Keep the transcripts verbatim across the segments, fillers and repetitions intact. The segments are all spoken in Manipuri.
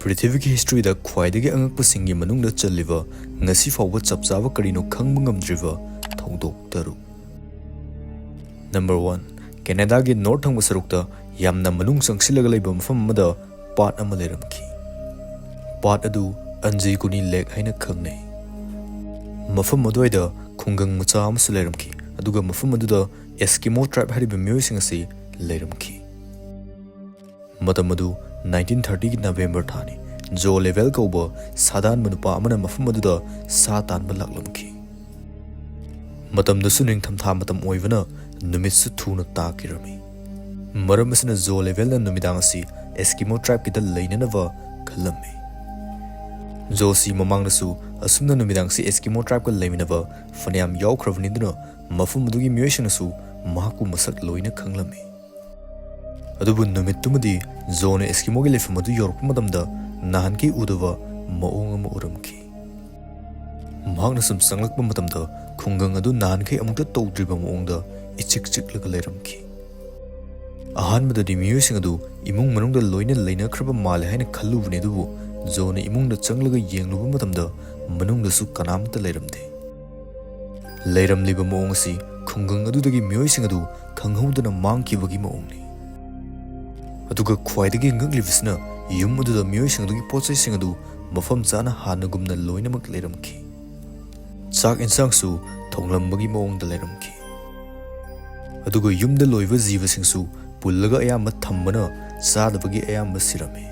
ꯄ꯭ꯔꯤꯊꯤꯕꯤꯒꯤ ꯍꯤꯁꯇ꯭ꯔꯤꯗ ꯈ꯭ꯋꯥꯏꯗꯒꯤ ꯑꯉꯛꯄꯁꯤꯡꯒꯤ ꯃꯅꯨꯡꯗ ꯆꯜꯂꯤꯕ, ꯉꯁꯤ ꯐꯥꯎꯕ ꯆꯞ ꯆꯥꯕ ꯀꯔꯤꯅꯣ ꯈꯪꯕ ꯉꯝꯗ꯭ꯔꯤꯕ ꯊꯧꯗꯣꯛ ꯇꯔꯨꯛ꯫ ꯅꯝꯕꯔ ꯋꯥꯟ, ꯀꯦꯅꯦꯗꯥꯒꯤ ꯅꯣꯔꯠ ꯊꯪꯕ ꯁꯔꯨꯛꯇ ꯌꯥꯝꯅ ꯃꯅꯨꯡ ꯆꯪꯁꯤꯜꯂꯒ ꯂꯩꯕ ꯃꯐꯝ ꯑꯃꯗ ꯄꯥꯠ ꯑꯃ ꯂꯩꯔꯝꯈꯤ꯫ ꯄꯥꯠ ꯑꯗꯨ ꯑꯟꯖꯤꯀꯨꯅꯤ ꯂꯦꯛ ꯍꯥꯏꯅ ꯈꯪꯅꯩ꯫ ꯃꯐꯝ ꯑꯗꯨꯋꯥꯏꯗ ꯈꯨꯡꯒꯪ ꯃꯆꯥ ꯑꯃꯁꯨ ꯂꯩꯔꯝꯈꯤ, ꯑꯗꯨꯒ ꯃꯐꯝ ꯑꯗꯨꯗ ꯑꯦꯁꯀꯤꯃꯣ ꯇ꯭ꯔꯥꯏꯕ ꯍꯥꯏꯔꯤꯕ ꯃꯤꯑꯣꯏꯁꯤꯡ ꯑꯁꯤ ꯂꯩꯔꯝꯈꯤ꯫ ꯃꯇꯝ ꯑꯗꯨ ꯅꯥꯏꯟꯇꯤꯟ ꯊꯥꯔꯇꯤꯒꯤ ꯅꯕꯦꯝꯕꯔ ꯊꯥꯅꯤ꯫ ꯖꯣ ꯂꯦꯚꯦꯜ ꯀꯧꯕ ꯁꯥꯗꯥꯟꯕ ꯅꯨꯄꯥ ꯑꯃꯅ ꯃꯐꯝ ꯑꯗꯨꯗ ꯁꯥ ꯇꯥꯟꯕ ꯂꯥꯛꯂꯝꯈꯤ꯫ ꯃꯇꯝꯗꯁꯨ ꯅꯤꯡꯊꯝꯊꯥ ꯃꯇꯝ ꯑꯣꯏꯕꯅ ꯅꯨꯃꯤꯠꯁꯨ ꯊꯨꯅ ꯇꯥꯈꯤꯔꯝꯃꯤ꯫ ꯃꯔꯝ ꯑꯁꯤꯅ ꯖꯣ ꯂꯦꯚꯦꯜꯅ ꯅꯨꯃꯤꯗꯥꯡ ꯑꯁꯤ ꯑꯦꯁꯀꯤꯃꯣ ꯇ꯭ꯔꯥꯏꯕꯀꯤꯗ ꯂꯩꯅꯅꯕ ꯈꯜꯂꯝꯃꯤ꯫ ꯖꯣꯁꯤ ꯃꯃꯥꯡꯗꯁꯨ ꯑꯁꯨꯝꯅ ꯅꯨꯃꯤꯗꯥꯡꯁꯤ ꯑꯦꯁꯀꯤꯃꯣ ꯇ꯭ꯔꯥꯏꯕꯀ ꯂꯩꯃꯤꯟꯅꯕ ꯐꯅꯌꯥꯝ ꯌꯥꯎꯈ꯭ꯔꯕꯅꯤ, ꯑꯗꯨꯅ ꯃꯐꯝ ꯑꯗꯨꯒꯤ ꯃꯤꯑꯣꯏꯁꯤꯡꯅꯁꯨ ꯃꯍꯥꯛꯄꯨ ꯃꯁꯛ ꯂꯣꯏꯅ ꯈꯪꯂꯝꯃꯤ꯫ ꯑꯗꯨꯕꯨ ꯅꯨꯃꯤꯠꯇꯨꯃꯗꯤ ꯖꯣꯅ ꯑꯦꯁꯀꯤꯃꯣꯒꯤ ꯂꯩꯐꯝ ꯑꯗꯨ ꯌꯧꯔꯛꯄ ꯃꯇꯝꯗ ꯅꯍꯥꯟꯈꯩ ꯎꯗꯕ ꯃꯑꯣꯡ ꯑꯃ ꯎꯔꯝꯈꯤ꯫ ꯃꯍꯥꯛꯅ ꯁꯨꯝ ꯆꯪꯂꯛꯄ ꯃꯇꯝꯗ ꯈꯨꯡꯒꯪ ꯑꯗꯨ ꯅꯍꯥꯟꯈꯩ ꯑꯃꯨꯛꯇ ꯇꯧꯗ꯭ꯔꯤꯕ ꯃꯑꯣꯡꯗ ꯏꯆꯤꯛ ꯆꯤꯛꯂꯒ ꯂꯩꯔꯝꯈꯤ꯫ ꯑꯍꯥꯟꯕꯗꯗꯤ ꯃꯤꯑꯣꯏꯁꯤꯡ ꯑꯗꯨ ꯏꯃꯨꯡ ꯃꯅꯨꯡꯗ ꯂꯣꯏꯅ ꯂꯩꯅꯈ꯭ꯔꯕ ꯃꯥꯜꯂꯦ ꯍꯥꯏꯅ ꯈꯜꯂꯨꯕꯅꯤ, ꯑꯗꯨꯕꯨ ꯖꯣꯅ ꯏꯃꯨꯡꯗ ꯆꯪꯂꯒ ꯌꯦꯡꯂꯨꯕ ꯃꯇꯝꯗ ꯃꯅꯨꯡꯗꯁꯨ ꯀꯅꯥꯃꯠꯇ ꯂꯩꯔꯝꯗꯦ꯫ ꯂꯩꯔꯝꯂꯤꯕ ꯃꯑꯣꯡ ꯑꯁꯤ ꯈꯨꯡꯒꯪ ꯑꯗꯨꯗꯒꯤ ꯃꯤꯑꯣꯏꯁꯤꯡ ꯑꯗꯨ ꯈꯪꯍꯧꯗꯅ ꯃꯥꯡꯈꯤꯕꯒꯤ ꯃꯑꯣꯡꯅꯤ꯫ ꯑꯗꯨꯒ ꯈ꯭ꯋꯥꯏꯗꯒꯤ ꯉꯛꯂꯤꯕꯁꯤꯅ, ꯌꯨꯝ ꯑꯗꯨꯗ ꯃꯤꯑꯣꯏꯁꯤꯡ ꯑꯗꯨꯒꯤ ꯄꯣꯠꯆꯩꯁꯤꯡ ꯑꯗꯨ ꯃꯐꯝ ꯆꯥꯅ ꯍꯥꯟꯅꯒꯨꯝꯅ ꯂꯣꯏꯅꯃꯛ ꯂꯩꯔꯝꯈꯤ꯫ ꯆꯥꯛ ꯏꯟꯁꯥꯡꯁꯨ ꯊꯣꯡꯂꯝꯕꯒꯤ ꯃꯑꯣꯡꯗ ꯂꯩꯔꯝꯈꯤ꯫ ꯑꯗꯨꯒ ꯌꯨꯝꯗ ꯂꯣꯏꯕ ꯖꯤꯕꯁꯤꯡꯁꯨ ꯄꯨꯜꯂꯒ ꯑꯌꯥꯝꯕ ꯊꯝꯕꯅ ꯆꯥꯗꯕꯒꯤ ꯑꯌꯥꯝꯕ ꯁꯤꯔꯝꯃꯤ꯫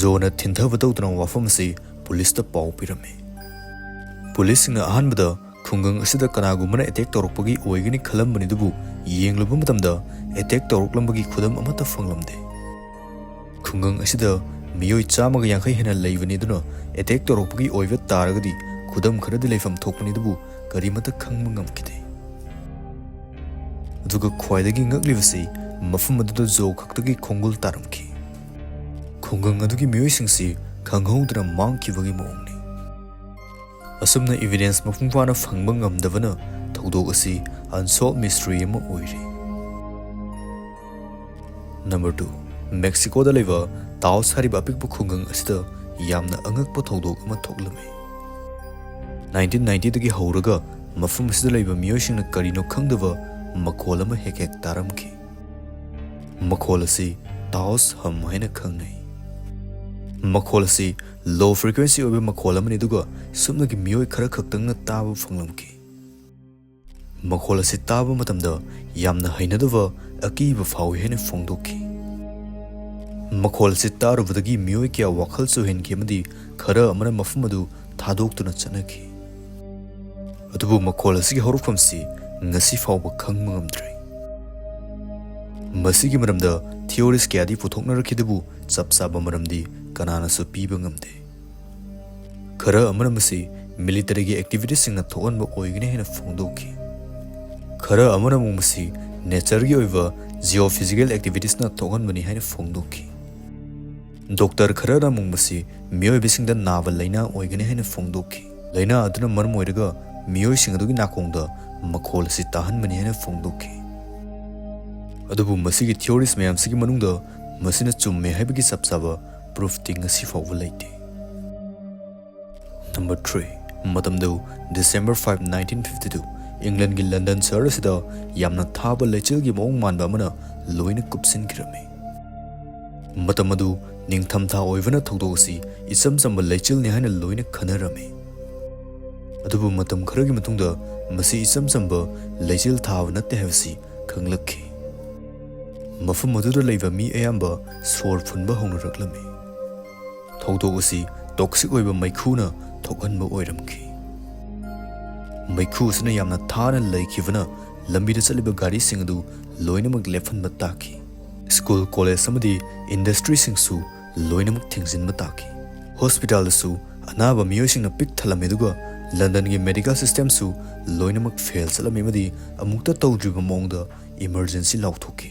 ꯖꯣꯅ ꯊꯤꯟꯊꯕ ꯇꯧꯗꯅ ꯋꯥꯐꯝ ꯑꯁꯤ ꯄꯨꯂꯤꯁꯇ ꯄꯥꯎ ꯄꯤꯔꯝꯃꯤ꯫ ꯄꯨꯂꯤꯁꯁꯤꯡꯅ ꯑꯍꯥꯟꯕꯗ ꯈꯨꯡꯒꯪ ꯑꯁꯤꯗ ꯀꯅꯥꯒꯨꯝꯕꯅ ꯑꯦꯇꯦꯛ ꯇꯧꯔꯛꯄꯒꯤ ꯑꯣꯏꯒꯅꯤ ꯈꯜꯂꯝꯕꯅꯤ, ꯑꯗꯨꯕꯨ ꯌꯦꯡꯂꯨꯕ ꯃꯇꯝꯗ ꯑꯦꯇꯦꯛ ꯇꯧꯔꯛꯂꯝꯕꯒꯤ ꯈꯨꯗꯝ ꯑꯃꯠꯇ ꯐꯪꯂꯝꯗꯦ꯫ ꯈꯨꯡꯒꯪ ꯑꯁꯤꯗ ꯃꯤꯑꯣꯏ ꯆꯥꯝꯃꯒ ꯌꯥꯡꯈꯩ ꯍꯦꯟꯅ ꯂꯩꯕꯅꯤ, ꯑꯗꯨꯅ ꯑꯦꯇꯦꯛ ꯇꯧꯔꯛꯄꯒꯤ ꯑꯣꯏꯕ ꯇꯥꯔꯒꯗꯤ ꯈꯨꯗꯝ ꯈꯔꯗꯤ ꯂꯩꯐꯝ ꯊꯣꯛꯄꯅꯤ, ꯑꯗꯨꯕꯨ ꯀꯔꯤꯃꯠꯇ ꯈꯪꯕ ꯉꯝꯈꯤꯗꯦ꯫ ꯑꯗꯨꯒ ꯈ꯭ꯋꯥꯏꯗꯒꯤ ꯉꯛꯂꯤꯕꯁꯤ, ꯃꯐꯝ ꯑꯗꯨꯗ ꯖꯣ ꯈꯛꯇꯒꯤ ꯈꯣꯡꯒꯨꯜ ꯇꯥꯔꯝꯈꯤ꯫ ꯈꯨꯡꯒꯪ ꯑꯗꯨꯒꯤ ꯃꯤꯑꯣꯏꯁꯤꯡꯁꯤ ꯈꯪꯍꯧꯗꯅ ꯃꯥꯡꯈꯤꯕꯒꯤ ꯃꯑꯣꯡꯅꯤ꯫ ꯑꯁꯨꯝꯅ ꯏꯚꯤꯗꯦꯟꯁ ꯃꯄꯨꯡ ꯐꯥꯅ ꯐꯪꯕ ꯉꯝꯗꯕꯅ ꯊꯧꯗꯣꯛ ꯑꯁꯤ ꯑꯟꯁꯣꯜꯚ ꯃꯤꯁꯇ꯭ꯔꯤ ꯑꯃ ꯑꯣꯏꯔꯤ꯫ ꯅꯝꯕꯔ ꯇꯨ, ꯃꯦꯛꯁꯤꯀꯣꯗ ꯂꯩꯕ ꯇꯥꯎꯁ ꯍꯥꯏꯔꯤꯕ ꯑꯄꯤꯛꯄ ꯈꯨꯡꯒꯪ ꯑꯁꯤꯗ ꯌꯥꯝꯅ ꯑꯉꯛꯄ ꯊꯧꯗꯣꯛ ꯑꯃ ꯊꯣꯛꯂꯝꯃꯤ꯫ ꯅꯥꯏꯟꯇꯤꯟ ꯅꯥꯏꯟꯇꯤꯗꯒꯤ ꯍꯧꯔꯒ ꯃꯐꯝ ꯑꯁꯤꯗ ꯂꯩꯕ ꯃꯤꯑꯣꯏꯁꯤꯡꯅ ꯀꯔꯤꯅꯣ ꯈꯪꯗꯕ ꯃꯈꯣꯜ ꯑꯃ ꯍꯦꯛ ꯍꯦꯛ ꯇꯥꯔꯝꯈꯤ꯫ ꯃꯈꯣꯜ ꯑꯁꯤ ꯇꯥꯎꯁ ꯍꯝ ꯍꯥꯏꯅ ꯈꯪꯅꯩ꯫ ꯃꯈꯣꯜ ꯑꯁꯤ ꯂꯣ ꯐ꯭ꯔꯤꯀ꯭ꯋꯦꯟꯁꯤ ꯑꯣꯏꯕ ꯃꯈꯣꯜ ꯑꯃꯅꯤ, ꯑꯗꯨꯒ ꯁꯨꯞꯅꯒꯤ ꯃꯤꯑꯣꯏ ꯈꯔ ꯈꯛꯇꯪꯅ ꯇꯥꯕ ꯐꯪꯂꯝꯈꯤ꯫ ꯃꯈꯣꯜ ꯑꯁꯤ ꯇꯥꯕ ꯃꯇꯝꯗ ꯌꯥꯝꯅ ꯍꯩꯅꯗꯕ, ꯑꯀꯤꯕ ꯐꯥꯎꯏ ꯍꯥꯏꯅ ꯐꯣꯡꯗꯣꯛꯈꯤ꯫ ꯃꯈꯣꯜ ꯑꯁꯤ ꯇꯥꯔꯨꯕꯗꯒꯤ ꯃꯤꯑꯣꯏ ꯀꯌꯥ ꯋꯥꯈꯜ ꯆꯣꯏꯍꯟꯈꯤ ꯑꯃꯗꯤ ꯈꯔ ꯑꯃꯅ ꯃꯐꯝ ꯑꯗꯨ ꯊꯥꯗꯣꯛꯇꯨꯅ ꯆꯠꯅꯈꯤ꯫ ꯑꯗꯨꯕꯨ ꯃꯈꯣꯜ ꯑꯁꯤꯒꯤ ꯍꯧꯔꯛꯐꯝꯁꯤ ꯉꯁꯤ ꯐꯥꯎꯕ ꯈꯪꯕ ꯉꯝꯗ꯭ꯔꯤ꯫ ꯃꯁꯤꯒꯤ ꯃꯔꯝꯗ ꯊꯤꯑꯣꯔꯤꯁ ꯀꯌꯥꯗꯤ ꯄꯨꯊꯣꯛꯅꯔꯛꯈꯤ, ꯑꯗꯨꯕꯨ ꯆꯞ ꯆꯥꯕ ꯃꯔꯝꯗꯤ ꯀꯅꯥꯅꯁꯨ ꯄꯤꯕ ꯉꯝꯗꯦ꯫ ꯈꯔ ꯑꯃꯅ ꯃꯁꯤ ꯃꯤꯂꯤꯇꯔꯤꯒꯤ ꯑꯦꯛꯇꯤꯚꯤꯇꯤꯁꯁꯤꯡꯅ ꯊꯣꯛꯍꯟꯕ ꯑꯣꯏꯒꯅꯤ ꯍꯥꯏꯅ ꯐꯣꯡꯗꯣꯛꯈꯤ꯫ ꯈꯔ ꯑꯃꯅ ꯑꯃꯨꯛ ꯃꯁꯤ ꯅꯦꯆꯔꯒꯤ ꯑꯣꯏꯕ ꯖꯤꯑꯣꯐꯤꯖꯤꯀꯦꯜ ꯑꯦꯛꯇꯤꯚꯤꯇꯤꯁꯅ ꯊꯣꯛꯍꯟꯕꯅꯤ ꯍꯥꯏꯅ ꯐꯣꯡꯗꯣꯛꯈꯤ꯫ ꯗꯣꯛꯇꯔ ꯈꯔꯅ ꯑꯃꯨꯛ ꯃꯁꯤ ꯃꯤꯑꯣꯏꯕꯁꯤꯡꯗ ꯅꯥꯕ ꯂꯥꯏꯅꯥ ꯑꯣꯏꯒꯅꯤ ꯍꯥꯏꯅ ꯐꯣꯡꯗꯣꯛꯈꯤ꯫ ꯂꯥꯏꯅꯥ ꯑꯗꯨꯅ ꯃꯔꯝ ꯑꯣꯏꯔꯒ ꯃꯤꯑꯣꯏꯁꯤꯡ ꯑꯗꯨꯒꯤ ꯅꯥꯀꯣꯡꯗ ꯃꯈꯣꯜ ꯑꯁꯤ ꯇꯥꯍꯟꯕꯅꯤ ꯍꯥꯏꯅ ꯐꯣꯡꯗꯣꯛꯈꯤ꯫ ꯑꯗꯨꯕꯨ ꯃꯁꯤꯒꯤ ꯊꯤꯑꯣꯔꯤꯁ ꯃꯌꯥꯝꯁꯤꯒꯤ ꯃꯅꯨꯡꯗ ꯃꯁꯤꯅ ꯆꯨꯝꯃꯦ ꯍꯥꯏꯕꯒꯤ ꯆꯞ ꯆꯥꯕ ꯄ꯭ꯔꯨꯐꯇꯤ ꯉꯁꯤ ꯐꯥꯎꯕ ꯂꯩꯇꯦ꯫ ꯅꯝꯕꯔ ꯊ꯭ꯔꯤ, ꯃꯇꯝꯗꯨ December five, nineteen fifty two, ꯏꯪꯂꯦꯟꯒꯤ ꯂꯟꯗꯟ ꯁꯍꯔ ꯑꯁꯤꯗ ꯌꯥꯝꯅ ꯊꯥꯕ ꯂꯩꯆꯤꯜꯒꯤ ꯃꯑꯣꯡ ꯃꯥꯟꯕ ꯑꯃꯅ ꯂꯣꯏꯅ ꯀꯨꯞꯁꯤꯟꯈꯤꯔꯝꯃꯤ꯫ ꯃꯇꯝ ꯑꯗꯨ ꯅꯤꯡꯊꯝꯊꯥ ꯑꯣꯏꯕꯅ ꯊꯧꯗꯣꯛ ꯑꯁꯤ ꯏꯆꯝ ꯆꯝꯕ ꯂꯩꯆꯤꯜꯅꯤ ꯍꯥꯏꯅ ꯂꯣꯏꯅ ꯈꯟꯅꯔꯝꯃꯤ꯫ ꯑꯗꯨꯕꯨ ꯃꯇꯝ ꯈꯔꯒꯤ ꯃꯇꯨꯡꯗ ꯃꯁꯤ ꯏꯆꯝ ꯆꯝꯕ ꯂꯩꯆꯤꯜ ꯊꯥꯕ ꯅꯠꯇꯦ ꯍꯥꯏꯕꯁꯤ ꯈꯪꯂꯛꯈꯤ꯫ ꯃꯐꯝ ꯑꯗꯨꯗ ꯂꯩꯕ ꯃꯤ ꯑꯌꯥꯝꯕ ꯁꯣꯔ ꯐꯨꯟꯕ ꯍꯧꯅꯔꯛꯂꯝꯃꯤ꯫ ꯊꯧꯗꯣꯛ ꯑꯁꯤ ꯇꯣꯛꯁꯤꯛ ꯑꯣꯏꯕ ꯃꯩꯈꯨꯅ ꯊꯣꯛꯍꯟꯕ ꯑꯣꯏꯔꯝꯈꯤ꯫ ꯃꯩꯈꯨ ꯑꯁꯤꯅ ꯌꯥꯝꯅ ꯊꯥꯅ ꯂꯩꯈꯤꯕꯅ ꯂꯝꯕꯤꯗ ꯆꯠꯂꯤꯕ ꯒꯥꯔꯤꯁꯤꯡ ꯑꯗꯨ ꯂꯣꯏꯅꯃꯛ ꯂꯦꯞꯍꯟꯕ ꯇꯥꯈꯤ꯫ ꯁ꯭ꯀꯨꯜ, ꯀꯣꯂꯦꯖ ꯑꯃꯗꯤ ꯏꯟꯗꯁꯇ꯭ꯔꯤꯁꯤꯡꯁꯨ ꯂꯣꯏꯅꯃꯛ ꯊꯤꯡꯖꯤꯟꯕ ꯇꯥꯈꯤ꯫ ꯍꯣꯁꯄꯤꯇꯥꯜꯗꯁꯨ ꯑꯅꯥꯕ ꯃꯤꯑꯣꯏꯁꯤꯡꯅ ꯄꯤꯛ ꯊꯜꯂꯝꯃꯤ, ꯑꯗꯨꯒ ꯂꯟꯗꯟꯒꯤ ꯃꯦꯗꯤꯀꯦꯜ ꯁꯤꯁꯇꯦꯝꯁꯨ ꯂꯣꯏꯅꯃꯛ ꯐꯦꯜ ꯆꯠꯂꯝꯃꯤ ꯑꯃꯗꯤ ꯑꯃꯨꯛꯇ ꯇꯧꯗ꯭ꯔꯤꯕ ꯃꯑꯣꯡꯗ ꯏꯃꯔꯖꯦꯟꯁꯤ ꯂꯥꯎꯊꯣꯛꯈꯤ꯫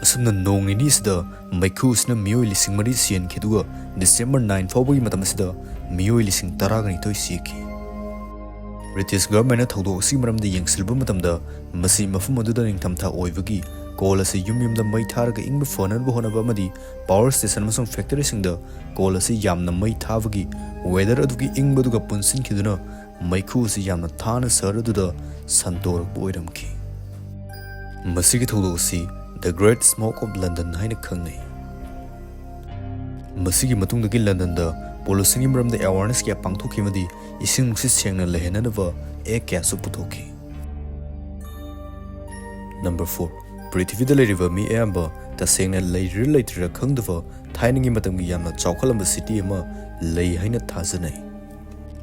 ꯑꯁꯨꯝꯅ ꯅꯣꯡ ꯅꯤꯅꯤ ꯑꯁꯤꯗ ꯃꯩꯈꯨ ꯑꯁꯤꯅ ꯃꯤꯑꯣꯏ ꯂꯤꯁꯤꯡ ꯃꯔꯤ ꯁꯤꯍꯟꯈꯤ, ꯑꯗꯨꯒ ꯗꯤꯁꯦꯝꯕꯔ ꯅꯥꯏꯟ ꯐꯥꯎꯕꯒꯤ ꯃꯇꯝ ꯑꯁꯤꯗ ꯃꯤꯑꯣꯏ ꯂꯤꯁꯤꯡ ꯇꯔꯥꯒ ꯅꯤꯊꯣꯏ ꯁꯤꯈꯤ꯫ ꯕ꯭ꯔꯤꯇꯤꯁ ꯒꯚꯔꯟꯃꯦꯟꯅ ꯊꯧꯗꯣꯛ ꯑꯁꯤꯒꯤ ꯃꯔꯝꯗ ꯌꯦꯡꯁꯤꯜꯂꯨꯕ ꯃꯇꯝꯗ ꯃꯁꯤ ꯃꯐꯝ ꯑꯗꯨꯗ ꯅꯤꯡꯊꯝꯊꯥ ꯑꯣꯏꯕꯒꯤ ꯀꯣꯜ ꯑꯁꯤ ꯌꯨꯝ ꯌꯨꯝꯗ ꯃꯩ ꯊꯥꯔꯒ ꯏꯪꯕ ꯐꯅꯕ ꯍꯣꯠꯅꯕ ꯑꯃꯗꯤ ꯄꯥꯋꯔ ꯁ꯭ꯇꯦꯁꯟ ꯑꯃꯁꯨꯡ ꯐꯦꯛꯇꯔꯤꯁꯤꯡꯗ ꯀꯣꯜ ꯑꯁꯤ ꯌꯥꯝꯅ ꯃꯩ ꯊꯥꯕꯒꯤ ꯋꯦꯗꯔ ꯑꯗꯨꯒꯤ ꯏꯪꯕꯗꯨꯒ ꯄꯨꯟꯁꯤꯟꯈꯤꯗꯨꯅ ꯃꯩꯈꯨ ꯑꯁꯤ ꯌꯥꯝꯅ ꯊꯥꯅ ꯁꯍꯔ ꯑꯗꯨꯗ ꯁꯟꯗꯣꯔꯛꯄ ꯑꯣꯏꯔꯝꯈꯤ꯫ ꯃꯁꯤꯒꯤ ꯊꯧꯗꯣꯛ ꯑꯁꯤ The Great Smoke of London ꯍꯥꯏꯅ ꯈꯪꯅꯩ꯫ ꯃꯁꯤꯒꯤ ꯃꯇꯨꯡꯗꯒꯤ ꯂꯟꯗꯟꯗ ꯄꯣꯂꯨꯁꯟꯒꯤ ꯃꯔꯝꯗ ꯑꯦꯋꯥꯔꯅꯦꯁ ꯀꯌꯥ ꯄꯥꯡꯊꯣꯛꯈꯤ ꯑꯃꯗꯤ ꯏꯁꯤꯡ ꯅꯨꯡꯁꯤꯠ ꯁꯦꯡꯅ ꯂꯩꯍꯟꯅꯅꯕ ꯑꯦꯛ ꯀꯌꯥꯁꯨ ꯄꯨꯊꯣꯛꯈꯤ꯫ ꯅꯝꯕꯔ ꯐꯣꯔ, ꯄ꯭ꯔꯤꯊꯤꯕꯤꯗ ꯂꯩꯔꯤꯕ ꯃꯤ ꯑꯌꯥꯝꯕ ꯇꯁꯦꯡꯅ ꯂꯩꯔꯤꯔ ꯂꯩꯇ꯭ꯔꯤꯔ ꯈꯪꯗꯕ ꯊꯥꯏꯅꯒꯤ ꯃꯇꯝꯒꯤ ꯌꯥꯝꯅ ꯆꯥꯎꯈꯠꯂꯝꯕ ꯁꯤꯇꯤ ꯑꯃ ꯂꯩ ꯍꯥꯏꯅ ꯊꯥꯖꯅꯩ꯫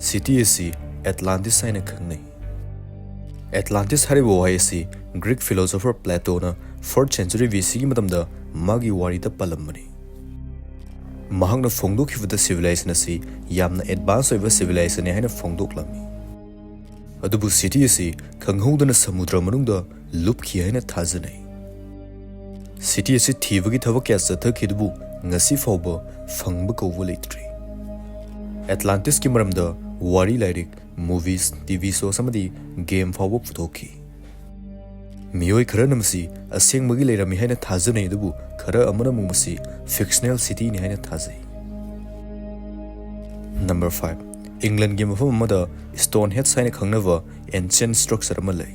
ꯁꯤꯇꯤ ꯑꯁꯤ ꯑꯦꯠꯂꯥꯟꯇꯤꯁ ꯍꯥꯏꯅ ꯈꯪꯅꯩ꯫ ꯑꯦꯠꯂꯥꯟꯇꯤꯁ ꯍꯥꯏꯔꯤꯕ ꯋꯥꯍꯩ ꯑꯁꯤ ꯒ꯭ꯔꯤꯛ ꯐꯤꯂꯣꯁꯣꯐꯔ ꯄ꯭ꯂꯦꯇꯣꯅ ꯐꯣꯔꯠ ꯁꯦꯟꯆꯨꯔꯤ ꯕꯤ ꯁꯤꯒꯤ ꯃꯇꯝꯗ ꯃꯥꯒꯤ ꯋꯥꯔꯤꯗ ꯄꯜꯂꯝꯕꯅꯤ꯫ ꯃꯍꯥꯛꯅ ꯐꯣꯡꯗꯣꯛꯈꯤꯕꯗ ꯁꯤꯚꯤꯂꯥꯏꯖꯦꯁꯟ ꯑꯁꯤ ꯌꯥꯝꯅ ꯑꯦꯗꯚꯥꯟꯁ ꯑꯣꯏꯕ ꯁꯤꯚꯤꯂꯥꯏꯖꯦꯁꯟꯅꯤ ꯍꯥꯏꯅ ꯐꯣꯡꯗꯣꯛꯂꯝꯃꯤ꯫ ꯑꯗꯨꯕꯨ ꯁꯤꯇꯤ ꯑꯁꯤ ꯈꯪꯍꯧꯗꯅ ꯁꯃꯨꯗ꯭ꯔ ꯃꯅꯨꯡꯗ ꯂꯨꯞꯈꯤ ꯍꯥꯏꯅ ꯊꯥꯖꯅꯩ꯫ ꯁꯤꯇꯤ ꯑꯁꯤ ꯊꯤꯕꯒꯤ ꯊꯕꯛ ꯀꯌꯥ ꯆꯠꯊꯈꯤ, ꯑꯗꯨꯕꯨ ꯉꯁꯤ ꯐꯥꯎꯕ ꯐꯪꯕ ꯀꯧꯕ ꯂꯩꯇ꯭ꯔꯤ꯫ ꯑꯦꯠꯂꯥꯟꯇꯤꯁꯀꯤ ꯃꯔꯝꯗ ꯋꯥꯔꯤ ꯂꯥꯏꯔꯤꯛ, ꯃꯨꯚꯤꯁ, ꯇꯤ ꯚꯤ ꯁꯣꯁ ꯑꯃꯗꯤ ꯒꯦꯝ ꯐꯥꯎꯕ ꯄꯨꯊꯣꯛꯈꯤ꯫ ꯃꯤꯑꯣꯏ ꯈꯔꯅ ꯃꯁꯤ ꯑꯁꯦꯡꯕꯒꯤ ꯂꯩꯔꯝꯃꯤ ꯍꯥꯏꯅ ꯊꯥꯖꯅꯩ, ꯑꯗꯨꯕꯨ ꯈꯔ ꯑꯃꯅ ꯑꯃꯨꯛ ꯃꯁꯤ ꯐꯤꯛꯁꯅꯦꯜ ꯁꯤꯇꯤꯅꯤ ꯍꯥꯏꯅ ꯊꯥꯖꯩ꯫ ꯅꯝꯕꯔ ꯐꯥꯏꯚ, ꯏꯪꯂꯟꯒꯤ ꯃꯐꯝ ꯑꯃꯗ ꯁ꯭ꯇꯣꯟ ꯍꯦꯟꯖ ꯍꯥꯏꯅ ꯈꯪꯅꯕ ꯑꯦꯟꯁꯤꯌꯟ ꯁ꯭ꯇ꯭ꯔꯛꯆꯔ ꯑꯃ ꯂꯩ꯫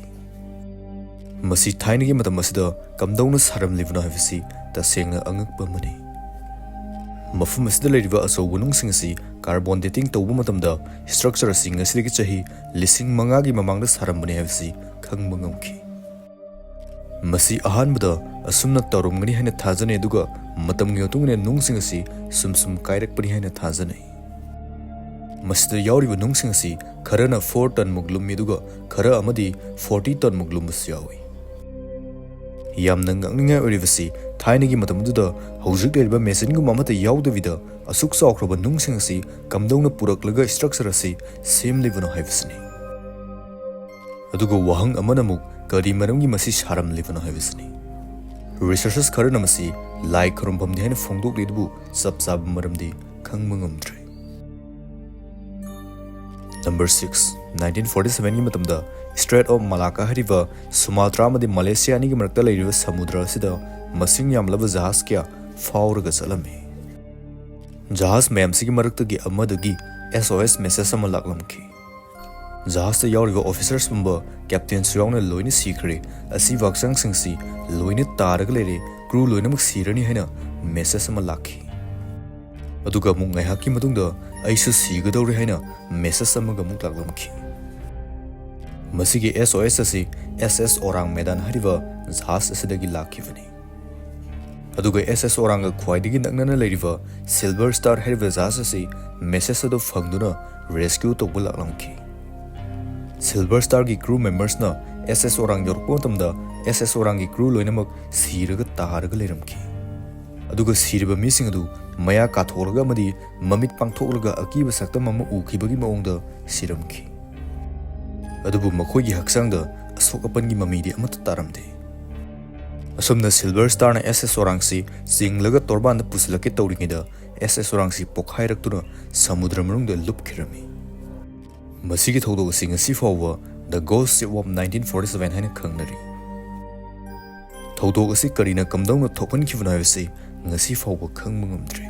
ꯃꯁꯤ ꯊꯥꯏꯅꯒꯤ ꯃꯇꯝ ꯑꯁꯤꯗ ꯀꯝꯗꯧꯅ ꯁꯥꯔꯝꯂꯤꯕꯅꯣ ꯍꯥꯏꯕꯁꯤ ꯇꯁꯦꯡꯅ ꯑꯉꯛꯄ ꯑꯃꯅꯤ꯫ ꯃꯐꯝ ꯑꯁꯤꯗ ꯂꯩꯔꯤꯕ ꯑꯆꯧꯕ ꯅꯨꯡꯁꯤꯡ ꯑꯁꯤ ꯀꯥꯔꯕꯣꯟ ꯗꯦꯇꯤꯡ ꯇꯧꯕ ꯃꯇꯝꯗ ꯁ꯭ꯇ꯭ꯔꯛꯆꯔ ꯑꯁꯤ ꯉꯁꯤꯗꯒꯤ ꯆꯍꯤ ꯂꯤꯁꯤꯡ ꯃꯉꯥꯒꯤ ꯃꯃꯥꯡꯗ ꯁꯥꯔꯝꯕꯅꯤ ꯍꯥꯏꯕꯁꯤ ꯈꯪꯕ ꯉꯝꯈꯤ꯫ ꯃꯁꯤ ꯑꯍꯥꯟꯕꯗ ꯑꯁꯨꯝꯅ ꯇꯧꯔꯝꯒꯅꯤ ꯍꯥꯏꯅ ꯊꯥꯖꯅꯩ, ꯑꯗꯨꯒ ꯃꯇꯝꯒꯤ ꯃꯇꯨꯡ ꯏꯟꯅ ꯅꯨꯡꯁꯤꯡ ꯑꯁꯤ ꯁꯨꯝ ꯁꯨꯝ ꯀꯥꯏꯔꯛꯄꯅꯤ ꯍꯥꯏꯅ ꯊꯥꯖꯅꯩ꯫ ꯃꯁꯤꯗ ꯌꯥꯎꯔꯤꯕ ꯅꯨꯡꯁꯤꯡ ꯑꯁꯤ ꯈꯔꯅ ꯐꯣꯔ ꯇꯟꯃꯨꯛ ꯂꯨꯝꯃꯤ, ꯑꯗꯨꯒ ꯈꯔ ꯑꯃꯗꯤ ꯐꯣꯔꯇꯤ ꯇꯟꯃꯨꯛ ꯂꯨꯝꯕꯁꯨ ꯌꯥꯎꯏ꯫ ꯌꯥꯝꯅ ꯉꯛꯅꯤꯡꯉꯥꯏ ꯑꯣꯏꯔꯤꯕꯁꯤ, ꯊꯥꯏꯅꯒꯤ ꯃꯇꯝ ꯑꯗꯨꯗ ꯍꯧꯖꯤꯛ ꯂꯩꯔꯤꯕ ꯃꯦꯆꯤꯟꯒꯨꯝꯕ ꯑꯃꯠꯇ ꯌꯥꯎꯗꯕꯤꯗ ꯑꯁꯨꯛ ꯆꯥꯎꯈ꯭ꯔꯕ ꯅꯨꯡꯁꯤꯡ ꯑꯁꯤ ꯀꯝꯗꯧꯅ ꯄꯨꯔꯛꯂꯒ ꯁ꯭ꯇ꯭ꯔꯛꯆꯔ ꯑꯁꯤ ꯁꯦꯝꯂꯤꯕꯅꯣ ꯍꯥꯏꯕꯁꯤꯅꯤ꯫ ꯑꯗꯨꯒ ꯋꯥꯍꯪ ꯑꯃꯅ ꯑꯃꯨꯛ ꯀꯔꯤ ꯃꯔꯝꯒꯤ ꯃꯁꯤ ꯁꯥꯔꯝꯂꯤꯕꯅꯣ ꯍꯥꯏꯕꯁꯤꯅꯤ꯫ ꯔꯤꯁꯔꯆꯔꯁ ꯈꯔꯅ ꯃꯁꯤ ꯂꯥꯏ ꯈꯨꯔꯨꯝꯐꯝꯅꯤ ꯍꯥꯏꯅ ꯐꯣꯡꯗꯣꯛꯂꯤ, ꯑꯗꯨꯕꯨ ꯆꯞ ꯆꯥꯕ ꯃꯔꯝꯗꯤ ꯈꯪꯕ ꯉꯝꯗ꯭ꯔꯤ꯫ ꯅꯝꯕꯔ ꯁꯤꯛꯁ, ꯅꯥꯏꯟꯇꯤꯟ ꯐꯣꯔꯇꯤ ꯁꯚꯦꯟꯒꯤ ꯃꯇꯝꯗ Strait of Malacca ꯍꯥꯏꯔꯤꯕ ꯁꯨꯃꯥꯇ꯭ꯔꯥ ꯑꯃꯗꯤ ꯃꯂꯦꯁꯤꯌꯥ ꯑꯅꯤꯒꯤ ꯃꯔꯛꯇ ꯂꯩꯔꯤꯕ ꯁꯃꯨꯗ꯭ꯔ ꯑꯁꯤꯗ ꯃꯁꯤꯡ ꯌꯥꯝꯂꯕ ꯖꯍꯥꯖ ꯀꯌꯥ ꯐꯥꯎꯔꯒ ꯆꯠꯂꯝꯃꯤ꯫ ꯖꯍꯥꯖ ꯃꯌꯥꯝꯁꯤꯒꯤ ꯃꯔꯛꯇꯒꯤ ꯑꯃꯗꯒꯤ S O S message ꯑꯃ ꯂꯥꯛꯂꯝꯈꯤ꯫ ꯖꯍꯥꯖꯇ ꯌꯥꯎꯔꯤꯕ officers ꯄꯨꯝꯕ, captainꯁꯨ ꯌꯥꯎꯅ ꯂꯣꯏꯅ ꯁꯤꯈ꯭ꯔꯦ꯫ ꯑꯁꯤꯕ ꯍꯛꯆꯥꯡꯁꯤꯡꯁꯤ ꯂꯣꯏꯅ ꯇꯥꯔꯒ ꯂꯩꯔꯦ꯫ Crew ꯂꯣꯏꯅꯃꯛ ꯁꯤꯔꯅꯤ ꯍꯥꯏꯅ message ꯑꯃ ꯂꯥꯛꯈꯤ꯫ ꯑꯗꯨꯒ ꯑꯃꯨꯛ ꯉꯥꯏꯍꯥꯛꯀꯤ ꯃꯇꯨꯡꯗ ꯑꯩꯁꯨ ꯁꯤꯒꯗꯧꯔꯦ ꯍꯥꯏꯅ message ꯑꯃꯒ ꯑꯃꯨꯛ ꯂꯥꯛꯂꯝꯈꯤ꯫ ꯃꯁꯤꯒꯤ S O S ꯑꯁꯤ S S Orang Medan ꯍꯥꯏꯔꯤꯕ ꯖꯍꯥꯖ ꯑꯁꯤꯗꯒꯤ ꯂꯥꯛꯈꯤꯕꯅꯤ꯫ ꯑꯗꯨꯒ S S Orangꯒ ꯈ꯭ꯋꯥꯏꯗꯒꯤ ꯅꯛꯅꯅ ꯂꯩꯔꯤꯕ Silver Star ꯍꯥꯏꯔꯤꯕ ꯖꯍꯥꯖ ꯑꯁꯤ message ꯑꯗꯨ ꯐꯪꯗꯨꯅ rescue ꯇꯧꯕ ꯂꯥꯛꯂꯝꯈꯤ꯫ Silver Starꯒꯤ crew membersꯅ S S Orang ꯌꯧꯔꯛꯄ ꯃꯇꯝꯗ S S Orangꯒꯤ crew ꯂꯣꯏꯅꯃꯛ ꯁꯤꯔꯒ ꯇꯥꯔꯒ ꯂꯩꯔꯝꯈꯤ꯫ ꯑꯗꯨꯒ ꯁꯤꯔꯤꯕ ꯃꯤꯁꯤꯡ ꯑꯗꯨ ꯃꯌꯥ ꯀꯥꯊꯣꯛꯂꯒ ꯑꯃꯗꯤ ꯃꯃꯤꯠ ꯄꯥꯡꯊꯣꯛꯂꯒ ꯑꯀꯤꯕ ꯁꯛꯇꯝ ꯑꯃ ꯎꯈꯤꯕꯒꯤ ꯃꯑꯣꯡꯗ ꯁꯤꯔꯝꯈꯤ꯫ ꯑꯗꯨꯕꯨ ꯃꯈꯣꯏꯒꯤ ꯍꯛꯆꯥꯡꯗ ꯑꯁꯣꯛ ꯑꯄꯟꯒꯤ ꯃꯃꯤꯗꯤ ꯑꯃꯠꯇ ꯇꯥꯔꯝꯗꯦ꯫ ꯑꯁꯨꯝꯅ Silver Starꯅ S S Orangꯁꯤ ꯆꯤꯡꯂꯒ ꯇꯣꯔꯕꯥꯟꯗ ꯄꯨꯁꯤꯜꯂꯛꯀꯦ ꯇꯧꯔꯤꯉꯩꯗ S S Orangꯁꯤ ꯄꯣꯛꯈꯥꯏꯔꯛꯇꯨꯅ ꯁꯃꯨꯗ꯭ꯔ ꯃꯅꯨꯡꯗ ꯂꯨꯞꯈꯤꯔꯝꯃꯤ꯫ ꯃꯁꯤꯒꯤ ꯊꯧꯗꯣꯛ ꯑꯁꯤ ꯉꯁꯤ ꯐꯥꯎꯕ The Ghost Ship of nineteen forty-seven ꯍꯥꯏꯅ ꯈꯪꯅꯔꯤ꯫ ꯊꯧꯗꯣꯛ ꯑꯁꯤ ꯀꯔꯤꯅ ꯀꯝꯗꯧꯅ ꯊꯣꯛꯍꯟꯈꯤꯕꯅꯣ ꯍꯥꯏꯕꯁꯤ ꯉꯁꯤ ꯐꯥꯎꯕ ꯈꯪꯕ ꯉꯝꯗ꯭ꯔꯤ꯫